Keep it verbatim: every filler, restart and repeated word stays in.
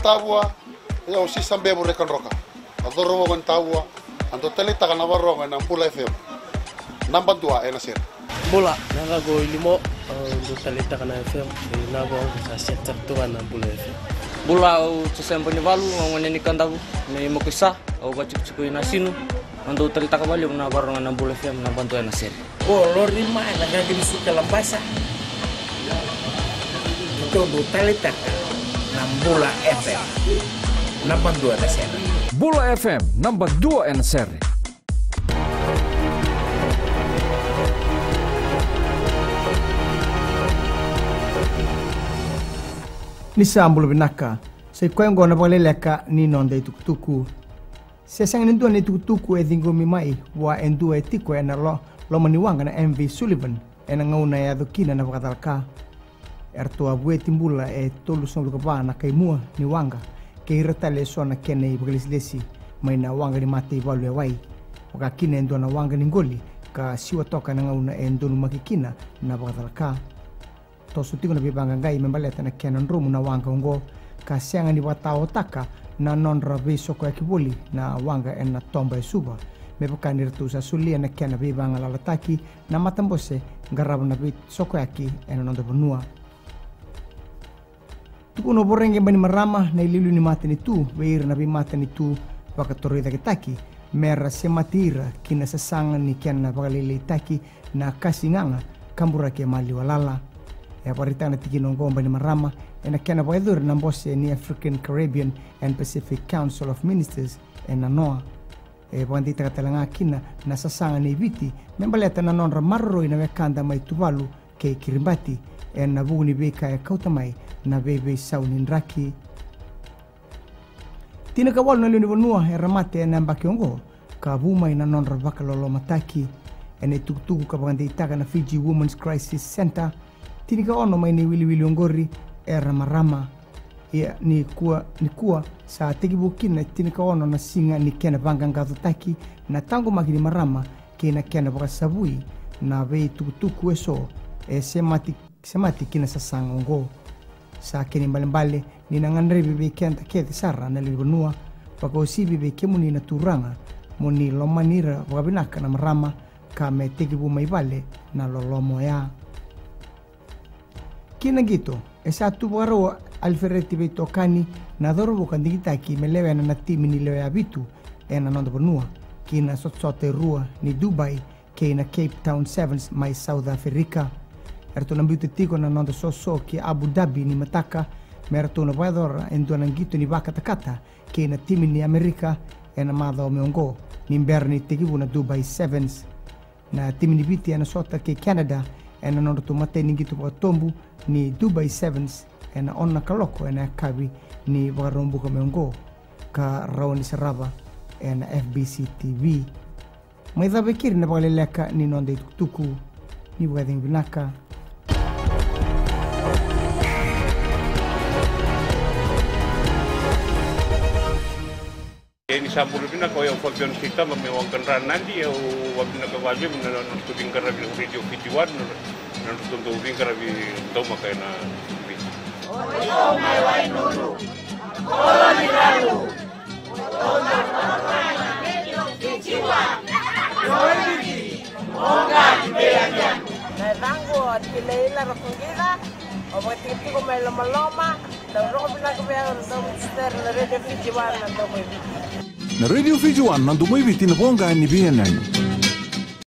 Tavua, e au Sisa Bevu Rekadroka. A coro voko ni Tavua, a dau taleitaka na varogo ena Bula F M. Naba dua ena sere. Bula, na yacaqu o Ilimo, au dau taleitaka na F M, e na vaqo sa set sara tu ga na Bula F M. Bula, au Joseba ni Valu, au gone ni Kadavu, me Mokoisa, au vatikotiko i Nasinu, au dau taleitaka valevu na varogo na Bula F M, naba dua ena sere. Ko Lori mai na Gagini Suka Labasa, keitou dau taleitaka na Bula F M, naba dua ena sere. Bula F M, naba dua ena sere. Ni sa bula vinaka, sa i koya oqo na vakaleleka ni noda itukutuku. Se sega ni dua na itukutuku e ciqomi mai vua e dua e tiko ena lo, loma ni waqa na M V Sullivan ena gauna e yaco kina na vakacalaka. Eratou a vueti bula e tolusagavulu ka va na kaimua ni waqa, kei ira tale eso na kena ivakalesilesi mai na waqa ni mataivalu e wai, vaka kina e dua na waqa ni qoli ka siwa toka ena gauna e donumaki kina na vakacalaka. Toso tiko na veivaqaqai me baleta na kena dromu na waqa oqo, ka sega ni vakataotaka na nodra veisokoyaki voli na waqa ena toba e Suva, me vaka ni ratou sa solia na kena veivagalalataki na matabose qarava na veisokoyaki ena noda vanua. Tukuna o Voreqe Bainimarama na iliuliu ni matanitu vei ira na veimatanitu vakatorocaketaki, me ra semati ira ki na sasaga ni kena vakalailaitaki na kasi gaga ka buraki e maliwa lala. E vakaraitaka na tikina oqo o Bainimarama ena kena vakayacori na bose ni African, Caribbean and Pacific Council of Ministers, ena noa. E vakadeitaka tale ga kina na sasaga nei Viti me baleta na nodra maroroi na wekada mai Tuvalu kei Kiribati, ena vuku ni veika e kauta mai na veiveisau ni draki. Tinikawalu na lewe ni vanua era mate ena yabaki oqo, ka vu mai na nodra vakalolomataki. Ena itukutuku ka vakadeitaka na Fiji Women's Crisis Centre, tinikaono mai na iwiliwili oqori era marama. Ia nikua, nikua sa tekivu kina tinikaono na siga ni kena vaqaqacotaki na taqomaki ni marama kei na kena vakasavui na veitukutuku eso e semati, semati ki na sasaga oqo. Sa kena ibalebale ni na gadrevi vei keda kece sara na lewe ni vanua, vakauasivi vei kemuni na turaga, mo ni lomani ira vakavinaka na marama, ka me tekivu mai vale na loloma oya. Ki na qito, e sa tu vakarau o Alifereti Veitokani na cauravou ka digitaki me lewena na timi ni lewe vitu ena noda vanua ki na sotasota e rua ni Dubai kei na Cape Town Sevens mai South Africa. Eratou na biuta tiko na noda soso ki Abu Dhabi ni mataka, me ratou na vakayacora e dua na qito ni vakatakata kei na timi ni Amerika ena macawa mai oqo, ni bera ni tekivu na Dubai Sevens. Na timi ni Viti ena sota kei Canada ena nodratou matai ni qito vakatobu ni Dubai Sevens ena ono na kaloko ena yakavi ni Vakaraubuka mai oqo, ka rawa ni sarava ena F B C T V. Mai cava e keri na vakaleleka ni noda itukutuku. Ni vakacegu vinaka. E ni sa bula vinaka, o yau Fabian Seitama mai Waqadra, Nadi. Au vakavinavinaka vakalevu na nodratou veiqaravi na Radio Fiji One, na nodratou dau veiqaravi daumaka ena Viti. Na yacaqu o Tilaila Rakuqica, au vakatikotiko mai Lomaloma. Dau rogo vinaka vei au na dau minister na Radio Fiji One na Domo i Viti. Na Radio Fiji One na Domo i Viti, na voqa ni veiyanuyanu.